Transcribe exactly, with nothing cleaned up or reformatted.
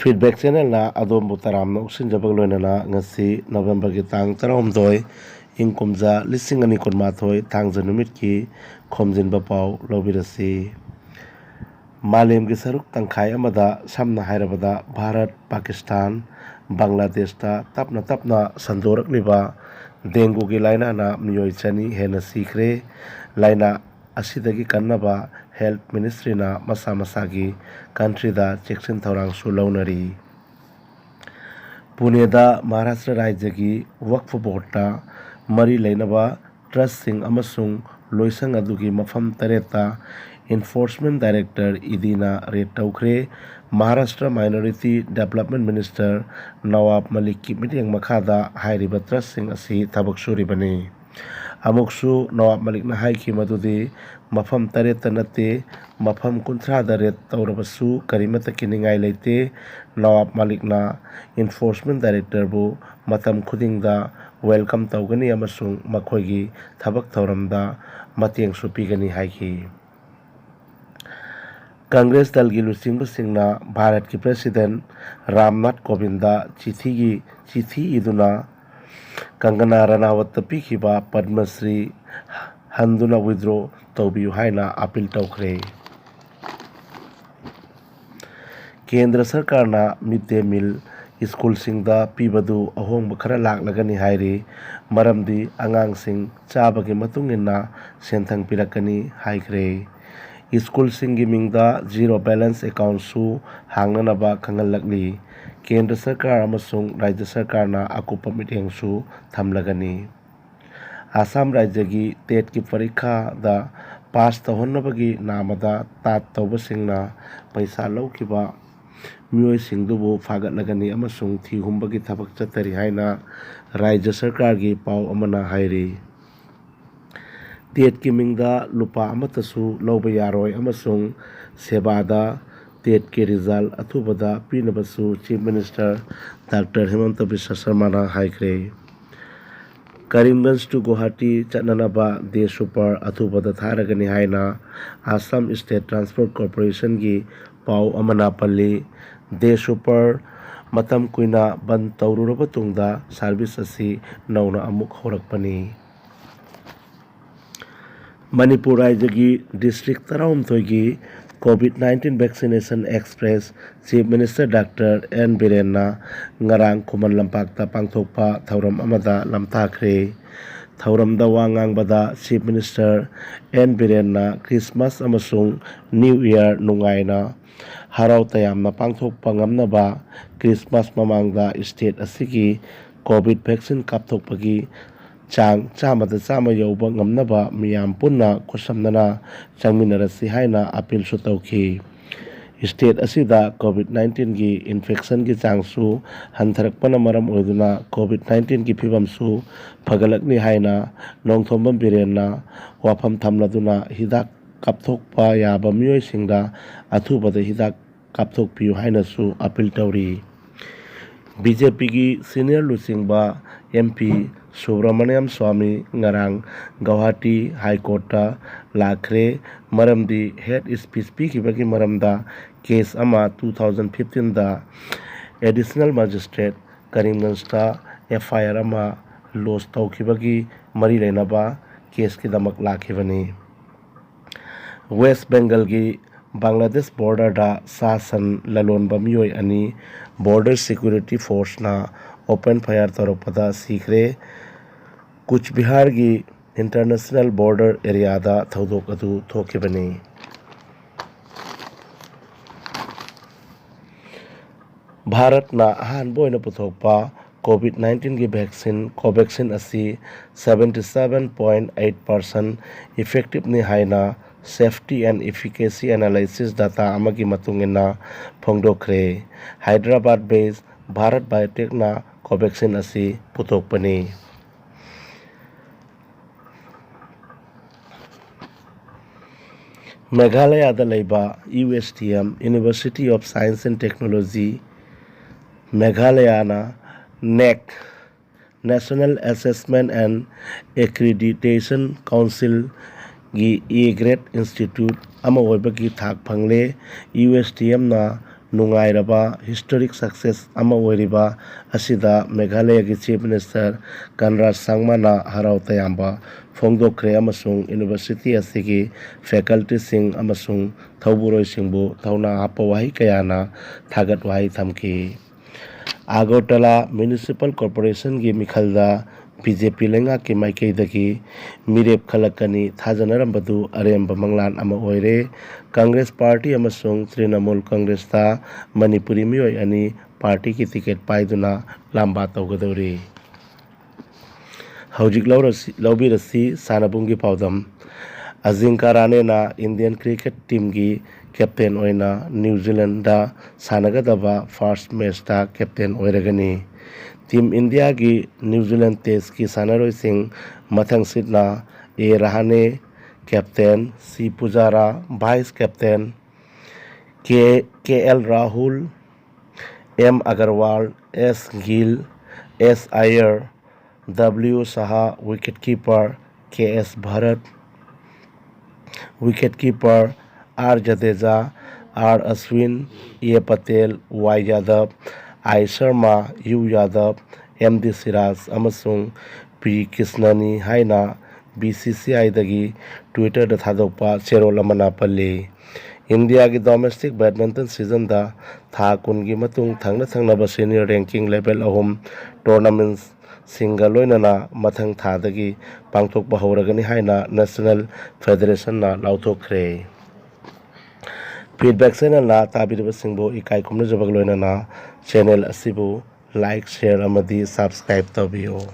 Feedback Channelꯅ ꯑꯗꯣꯝꯕꯨ ꯇꯔꯥꯝꯅ ꯑꯣꯛꯁꯤꯟꯖꯕꯒ ꯂꯣꯏꯅꯅ ꯉꯁꯤ ꯅꯕꯦꯝꯕꯔꯒꯤ ꯇꯥꯡ ꯇꯔꯥꯍꯨꯝꯗꯣꯏ, ꯏꯪ ꯀꯨꯝꯖꯥ ꯂꯤꯁꯤꯡ ꯑꯅꯤ ꯀꯨꯟꯃꯥꯊꯣꯏ, ꯊꯥꯡꯖ ꯅꯨꯃꯤꯠꯀꯤ ꯈꯣꯝꯖꯤꯟꯕ ꯄꯥꯎ ꯂꯧꯕꯤꯔꯁꯤ꯫ ꯃꯥꯂꯦꯝꯒꯤ ꯁꯔꯨꯛ ꯇꯪꯈꯥꯏ ꯑꯃꯗ, ꯁꯝꯅ ꯍꯥꯏꯔꯕꯗ ꯚꯥꯔꯠ, ꯄꯥꯀꯤꯁꯇꯥꯟ, ꯕꯪꯒ꯭ꯂꯥꯗꯦꯁꯇ ꯇꯞꯅ ꯇꯞꯅ ꯁꯟꯗꯣꯔꯛꯂꯤꯕ ꯗꯦꯡꯒꯨꯒꯤ ꯂꯥꯏꯅꯥꯅ ꯃꯤꯑꯣꯏ ꯆꯅꯤ ꯍꯦꯟꯅ ꯁꯤꯈ꯭ꯔꯦ꯫ ꯂꯥꯏꯅꯥ ꯑꯁꯤꯗꯒꯤ ꯀꯟꯅꯕ Health Ministryꯅ ꯃꯁꯥ ꯃꯁꯥꯒꯤ countryꯗ ꯆꯦꯛꯁꯤꯟ ꯊꯧꯔꯥꯡꯁꯨ ꯂꯧꯅꯔꯤ꯫ ꯄꯨꯅꯦꯗ ꯃꯍꯥꯔꯥꯁꯇ꯭ꯔ ꯔꯥꯖ꯭ꯌꯒꯤ ꯋꯛꯐ ꯕꯣꯔꯗꯇ ꯃꯔꯤ ꯂꯩꯅꯕ trustꯁꯤꯡ ꯑꯃꯁꯨꯡ ꯂꯣꯏꯁꯪ ꯑꯗꯨꯒꯤ ꯃꯐꯝ ꯇꯔꯦꯠꯇ Enforcement Director EDꯅ raid ꯇꯧꯈ꯭ꯔꯦ꯫ ꯃꯍꯥꯔꯥꯁꯇ꯭ꯔ Minority Development Minister ꯅꯋꯥꯕ ꯃꯂꯤꯛꯀꯤ ꯃꯤꯠꯌꯦꯡ ꯃꯈꯥꯗ ꯍꯥꯏꯔꯤꯕ trustꯁꯤꯡ ꯑꯁꯤ ꯊꯕꯛ ꯁꯨꯔꯤꯕꯅꯤ꯫ ꯑꯃꯨꯛꯁꯨ ꯅꯋꯥꯕ ꯃꯂꯤꯛꯅ ꯍꯥꯏꯈꯤ ꯃꯗꯨꯗꯤ ꯃꯐꯝ ꯇꯔꯦꯠꯇ ꯅꯠꯇꯦ, ꯃꯐꯝ ꯀꯨꯟꯊ꯭ꯔꯥꯗ raid ꯇꯧꯔꯕꯁꯨ ꯀꯔꯤꯃꯠꯇ ꯀꯤꯅꯤꯡꯉꯥꯏ ꯂꯩꯇꯦ꯫ ꯅꯋꯥꯕ ꯃꯂꯤꯛꯅ Enforcement Directorꯕꯨ ꯃꯇꯝ ꯈꯨꯗꯤꯡꯗ welcome ꯇꯧꯒꯅꯤ ꯑꯃꯁꯨꯡ ꯃꯈꯣꯏꯒꯤ ꯊꯕꯛ ꯊꯧꯔꯝꯗ ꯃꯇꯦꯡꯁꯨ ꯄꯤꯒꯅꯤ ꯍꯥꯏꯈꯤ꯫ ꯀꯪꯒ꯭ꯔꯦꯁ ꯗꯜꯒꯤ ꯂꯨꯆꯤꯡꯕꯁꯤꯡꯅ ꯚꯥꯔꯠꯀꯤ President ꯔꯥꯝꯅꯥꯊ ꯀꯣꯕꯤꯟꯗ ꯆꯤꯊꯤꯒꯤ, ꯆꯤꯊꯤ ꯏꯗꯨꯅ ꯀꯪꯒꯅꯥ ꯔꯅꯥꯋꯠꯇ ꯄꯤꯈꯤꯕ ꯄꯗꯃ ꯁ꯭ꯔꯤ ꯍꯟꯗꯨꯅ withdraw ꯇꯧꯕꯤꯌꯨ ꯍꯥꯏꯅ appeal ꯇꯧꯈ꯭ꯔꯦ꯫ ꯀꯦꯟꯗ꯭ꯔ ꯁꯔꯀꯥꯔꯅ mid day meal ꯁ꯭ꯀꯨꯜꯁꯤꯡꯗ ꯄꯤꯕꯗꯨ ꯑꯍꯣꯡꯕ ꯈꯔ ꯂꯥꯛꯂꯒꯅꯤ ꯍꯥꯏꯔꯤ, ꯃꯔꯝꯗꯤ ꯑꯉꯥꯡꯁꯤꯡ ꯆꯥꯕꯒꯤ ꯃꯇꯨꯡ ꯏꯟꯅ ꯁꯦꯟꯊꯪ ꯄꯤꯔꯛꯀꯅꯤ ꯍꯥꯏꯈ꯭ꯔꯦ꯫ ꯁ꯭ꯀꯨꯜꯁꯤꯡꯒꯤ ꯃꯤꯡꯗ zero balance accountꯁꯨ ꯍꯥꯡꯅꯅꯕ ꯈꯪꯍꯜꯂꯛꯂꯤ꯫ ꯀꯦꯟꯗ꯭ꯔ ꯁꯔꯀꯥꯔ ꯑꯃꯁꯨꯡ ꯔꯥꯖ꯭ꯌ ꯁꯔꯀꯥꯔꯅ ꯑꯀꯨꯞꯄ ꯃꯤꯠꯌꯦꯡꯁꯨ ꯊꯝꯂꯒꯅꯤ꯫ ꯑꯁꯥꯝ ꯔꯥꯖ꯭ꯌꯒꯤ TETꯀꯤ ꯄꯔꯤꯈꯥꯗ pass ꯇꯧꯍꯟꯅꯕꯒꯤ ꯅꯥꯃꯗ TAT ꯇꯧꯕꯁꯤꯡꯅ ꯄꯩꯁꯥ ꯂꯧꯈꯤꯕ ꯃꯤꯑꯣꯏꯁꯤꯡꯗꯨꯕꯨ ꯐꯥꯒꯠꯂꯒꯅꯤ ꯑꯃꯁꯨꯡ ꯊꯤꯍꯨꯝꯕꯒꯤ ꯊꯕꯛ ꯆꯠꯊꯔꯤ ꯍꯥꯏꯅ ꯔꯥꯖ꯭ꯌ ꯁꯔꯀꯥꯔꯒꯤ ꯄꯥꯎ ꯑꯃꯅ ꯍꯥꯏꯔꯤ꯫ TETꯀꯤ ꯃꯤꯡꯗ ꯂꯨꯄꯥ ꯑꯃꯠꯇꯁꯨ ꯂꯧꯕ ꯌꯥꯔꯣꯏ ꯑꯃꯁꯨꯡ ꯁꯦꯕꯥꯗ TETꯀꯤ result ꯑꯊꯨꯕꯗ ꯄꯤꯅꯕꯁꯨ Chief Minister Doctor ꯍꯤꯃꯟꯇ ꯕꯤꯁ꯭ꯋ ꯁꯔꯃꯥꯅ ꯍꯥꯏꯈ꯭ꯔꯦ꯫ ꯀꯔꯤꯝꯒꯟꯖ to ꯒꯨꯋꯥꯍꯥꯇꯤ ꯆꯠꯅꯅꯕ Day Super ꯑꯊꯨꯕꯗ ꯊꯥꯔꯒꯅꯤ ꯍꯥꯏꯅ Assam State Transport Corporationꯒꯤ ꯄꯥꯎ ꯑꯃꯅ ꯄꯜꯂꯤ꯫ ꯗꯦ ꯁꯨꯄꯔ ꯃꯇꯝ ꯀꯨꯏꯅ ꯕꯟ ꯇꯧꯔꯨꯔꯕ ꯇꯨꯡꯗ ꯁꯥꯔꯚꯤꯁ ꯑꯁꯤ ꯅꯧꯅ ꯑꯃꯨꯛ ꯍꯧꯔꯛꯄꯅꯤ꯫ ꯃꯅꯤꯄꯨꯔ ꯔꯥꯖ꯭ꯌꯒꯤ ꯗꯤꯁꯇ꯭ꯔꯤꯛ ꯇꯔꯥꯍꯨꯝꯗꯣꯏꯒꯤ covid nineteen vaccination express chief minister doctor N ꯕꯤꯔꯦꯟꯅ ꯉꯔꯥꯡ ꯈꯨꯃꯟ ꯂꯝꯄꯥꯛꯇ ꯄꯥꯡꯊꯣꯛꯄ ꯊꯧꯔꯝ ꯑꯃꯗ ꯂꯝꯇꯥꯈ꯭ꯔꯦ꯫ ꯊꯧꯔꯝꯗ ꯋꯥ ꯉꯥꯡꯕꯗ ꯆꯤꯐ ꯃꯤꯅꯤꯁꯇꯔ ꯑꯦꯟ ꯕꯤꯔꯦꯟꯅ ꯈ꯭ꯔꯤꯁꯃꯥꯁ ꯑꯃꯁꯨꯡ ꯅ꯭ꯌꯨ ꯏꯌꯥꯔ ꯅꯨꯡꯉꯥꯏꯅ ꯍꯔꯥꯎ ꯇꯌꯥꯝꯅ ꯄꯥꯡꯊꯣꯛꯄ ꯉꯝꯅꯕ ꯈ꯭ꯔꯤꯁꯃꯥꯁ ꯃꯃꯥꯡꯗ ꯁ꯭ꯇꯦꯠ ꯑꯁꯤꯒꯤ ꯀꯣꯚꯤꯗ ꯚꯦꯛꯁꯤꯟ ꯀꯥꯞꯊꯣꯛꯄꯒꯤ ꯆꯥꯡ ꯆꯥꯝꯃꯗ ꯆꯥꯝꯃ ꯌꯧꯕ ꯉꯝꯅꯕ ꯃꯤꯌꯥꯝ ꯄꯨꯟꯅ ꯈꯨꯠꯁꯝꯅꯅ ꯆꯪꯃꯤꯟꯅꯔꯁꯤ ꯍꯥꯏꯅ ꯑꯄꯤꯜꯁꯨ ꯇꯧꯈꯤ꯫ ꯁ꯭ꯇꯦꯠ ꯑꯁꯤꯗ ꯀꯣꯚꯤꯗ ꯅꯥꯏꯟꯇꯤꯟꯒꯤ ꯏꯟꯐꯦꯛꯁꯟꯒꯤ ꯆꯥꯡꯁꯨ ꯍꯟꯊꯔꯛꯄꯅ ꯃꯔꯝ ꯑꯣꯏꯗꯨꯅ ꯀꯣꯚꯤꯗ ꯅꯥꯏꯟꯇꯤꯟꯒꯤ ꯐꯤꯕꯝꯁꯨ ꯐꯒꯠꯂꯛꯂꯤ ꯍꯥꯏꯅ ꯅꯣꯡꯊꯣꯝꯕꯝ ꯕꯤꯔꯦꯟꯅ ꯋꯥꯐꯝ ꯊꯝꯂꯗꯨꯅ ꯍꯤꯗꯥꯛ ꯀꯥꯞꯊꯣꯛꯄ ꯌꯥꯕ ꯃꯤꯑꯣꯏꯁꯤꯡꯗ ꯑꯊꯨꯕꯗ ꯍꯤꯗꯥꯛ ꯀꯥꯞꯊꯣꯛꯄꯤꯌꯨ ꯍꯥꯏꯅꯁꯨ ꯑꯄꯤꯜ ꯇꯧꯔꯤ꯫ ꯕꯤ ꯖꯦ ꯄꯤꯒꯤ ꯁꯤꯅꯤꯌꯔ ꯂꯨꯆꯤꯡꯕ ꯑꯦꯝ ꯄꯤ ꯁꯨꯕ꯭ꯔꯃꯅꯤꯌꯝ ꯁ꯭ꯋꯥꯃꯤ ꯉꯔꯥꯡ ꯒꯧꯍꯥꯇꯤ ꯍꯥꯏ ꯀꯣꯔꯠꯇ ꯂꯥꯛꯈ꯭ꯔꯦ꯫ ꯃꯔꯝꯗꯤ ꯍꯦꯠ ꯁ꯭ꯄꯤꯆ ꯄꯤꯈꯤꯕꯒꯤ ꯃꯔꯝꯗ ꯀꯦꯁ ꯑꯃ ꯇꯨ ꯊꯥꯎꯖꯟ ꯐꯤꯐꯇꯤꯟꯗ ꯑꯦꯗꯤꯁꯅꯦꯜ ꯃꯦꯖꯤꯁꯇ꯭ꯔꯦꯠ ꯀꯔꯤꯝꯒꯟꯖꯇ ꯑꯦꯐ ꯑꯥꯏ ꯑꯥꯔ ꯑꯃ ꯂꯣꯖ ꯇꯧꯈꯤꯕꯒꯤ ꯃꯔꯤ ꯂꯩꯅꯕ ꯀꯦꯁꯀꯤꯗꯃꯛ ꯂꯥꯛꯈꯤꯕꯅꯤ꯫ ꯋꯦꯁ ꯕꯦꯡꯒꯜꯒꯤ ꯕꯪꯒ꯭ꯂꯥꯗꯦꯁ ꯕꯣꯔꯗꯔꯗ ꯁꯥ ꯁꯟ ꯂꯂꯣꯟꯕ ꯃꯤꯑꯣꯏ ꯑꯅꯤ ꯕꯣꯔꯗꯔ ꯁꯦꯀ꯭ꯌꯨꯔꯤꯇꯤ ꯐꯣꯔꯁꯅ ꯑꯣꯄꯟ ꯐꯥꯌꯔ ꯇꯧꯔꯛꯄꯗ ꯁꯤꯈ꯭ꯔꯦ꯫ ꯀꯨꯆꯕꯤꯍꯥꯔꯒꯤ ꯏꯟꯇꯔꯅꯦꯁꯅꯦꯜ ꯕꯣꯔꯗꯔ ꯑꯦꯔꯤꯌꯥꯗ ꯊꯧꯗꯣꯛ ꯑꯗꯨ ꯊꯣꯛꯈꯤꯕꯅꯤ꯫ ꯚꯥꯔꯠꯅ ꯑꯍꯥꯟꯕ ꯑꯣꯏꯅ ꯄꯨꯊꯣꯛꯄ ꯀꯣꯚꯤꯗ ꯅꯥꯏꯟꯇꯤꯟꯒꯤ ꯚꯦꯛꯁꯤꯟ ꯀꯣꯚꯦꯛꯁꯤꯟ ꯑꯁꯤ seventy seven point eight percent effectiveꯅꯤ ꯍꯥꯏꯅ Safety and Efficacy Analysis data ꯑꯃꯒꯤ ꯃꯇꯨꯡ ꯏꯟꯅ ꯐꯣꯡꯗꯣꯛꯈ꯭ꯔꯦ꯫ ꯍꯥꯏꯗ꯭ꯔꯕꯥꯗ ꯕꯦꯁ ꯚꯥꯔꯠ ꯕꯥꯌꯣꯇꯦꯛꯅ ꯀꯣꯚꯦꯛꯁꯤꯟ ꯑꯁꯤ ꯄꯨꯊꯣꯛꯄꯅꯤ꯫ ꯃꯦꯘꯥꯂꯌꯥꯗ ꯂꯩꯕ U S T M, University of Science and Technology, ꯃꯦꯘꯥꯂꯌꯥꯅ NAAC, National Assessment and Accreditation Council, ꯒꯤ A grade institute ꯑꯃ ꯑꯣꯏꯕꯒꯤ ꯊꯥꯛ ꯐꯪꯂꯦ꯫ ꯌꯨ ꯑꯦꯁ ꯇꯤ ꯑꯦꯝꯅ ꯅꯨꯡꯉꯥꯏꯔꯕ historic success ꯑꯃ ꯑꯣꯏꯔꯤꯕ ꯑꯁꯤꯗ ꯃꯦꯘꯥꯂꯌꯒꯤ Chief Minister ꯀꯟꯔꯥꯗ ꯁꯪꯃꯥꯅ ꯍꯔꯥꯎ ꯇꯌꯥꯝꯕ ꯐꯣꯡꯗꯣꯛꯈ꯭ꯔꯦ ꯑꯃꯁꯨꯡ university ꯑꯁꯤꯒꯤ facultyꯁꯤꯡ ꯑꯃꯁꯨꯡ ꯊꯧꯕꯨꯔꯣꯏꯁꯤꯡꯕꯨ ꯊꯧꯅꯥ ꯍꯥꯞꯄ ꯋꯥꯍꯩ ꯀꯌꯥꯅ ꯊꯥꯒꯠ ꯋꯥꯍꯩ ꯊꯝꯈꯤ꯫ ꯑꯒꯔꯇꯂꯥ Municipal Corporationꯒꯤ ꯃꯤꯈꯜꯗ ꯕꯤ ꯖꯦ ꯄꯤ ꯂꯩꯉꯥꯛꯀꯤ ꯃꯥꯏꯀꯩꯗꯒꯤ ꯃꯤꯔꯦꯞ ꯈꯜꯂꯛꯀꯅꯤ ꯊꯥꯖꯅꯔꯝꯕꯗꯨ ꯑꯔꯦꯝꯕ ꯃꯪꯂꯥꯟ ꯑꯃ ꯑꯣꯏꯔꯦ꯫ ꯀꯪꯒ꯭ꯔꯦꯁ ꯄꯥꯔꯇꯤ ꯑꯃꯁꯨꯡ ꯇ꯭ꯔꯤꯅꯃꯨꯜ ꯀꯪꯒ꯭ꯔꯦꯁꯇ ꯃꯅꯤꯄꯨꯔꯤ ꯃꯤꯑꯣꯏ ꯑꯅꯤ ꯄꯥꯔꯇꯤꯒꯤ ꯇꯤꯀꯦꯠ ꯄꯥꯏꯗꯨꯅ ꯂꯥꯝꯕꯥ ꯇꯧꯒꯗꯧꯔꯤ꯫ ꯍꯧꯖꯤꯛ ꯂꯧꯔꯁꯤ-, ꯂꯧꯕꯤꯔꯁꯤ ꯁꯥꯟꯅꯕꯨꯡꯒꯤ ꯄꯥꯎꯗꯝ꯫ ꯑꯖꯤꯡꯀꯥ ꯔꯥꯅꯦꯅ Indian cricket teamꯒꯤ captain ꯑꯣꯏꯅ New Zealandꯗ ꯁꯥꯟꯅꯒꯗꯕ first matchꯇ captain ꯑꯣꯏꯔꯒꯅꯤ꯫ Team Indiaꯒꯤ New Zealand testꯀꯤ ꯁꯥꯟꯅꯔꯣꯏꯁꯤꯡ ꯃꯊꯪꯁꯤꯠꯅ A ꯔꯍꯥꯅꯦ, captain, C ꯄꯨꯖꯥꯔꯥ, vice captain, K, K L Rahul, M Agarwal, S ꯒꯤꯜ, S ꯑꯌꯔ, W Shah, wicket keeper, K S Bharat, wicket keeper, R Jadeja, R Ashwin, A Patel, Y ꯌꯥꯗꯕ, I Sharma, U ꯌꯥꯗꯕ, M ꯗꯤ ꯁꯤꯔꯥꯖ ꯑꯃꯁꯨꯡ P ꯀ꯭ꯔꯤꯁꯅꯅꯤ ꯍꯥꯏꯅ B C C I ꯗꯒꯤ Twitterꯗ ꯊꯥꯗꯣꯛꯄ ꯆꯦꯔꯣꯜ ꯑꯃꯅ ꯄꯜꯂꯤ꯫ ꯏꯟꯗꯤꯌꯥꯒꯤ domestic badminton seasonꯗ ꯊꯥ ꯀꯨꯟꯒꯤ ꯃꯇꯨꯡ ꯊꯪꯅ ꯊꯪꯅꯕ senior ranking level ꯑꯍꯨꯝ tournamentsꯁꯤꯡꯒ ꯂꯣꯏꯅꯅ ꯃꯊꯪ ꯊꯥꯗꯒꯤ ꯄꯥꯡꯊꯣꯛꯄ ꯍꯧꯔꯒꯅꯤ ꯍꯥꯏꯅ National Federationꯅ ꯂꯥꯎꯊꯣꯛꯈ꯭ꯔꯦ꯫ Feedback channelꯅ ꯇꯥꯕꯤꯔꯤꯕꯁꯤꯡꯕꯨ ꯏꯀꯥꯏ ꯈꯨꯝꯅꯖꯕꯒ ꯂꯣꯏꯅꯅ channel ꯑꯁꯤꯕꯨ like, share ꯑꯃꯗꯤ subscribe ꯇꯧꯕꯤꯌꯨ꯫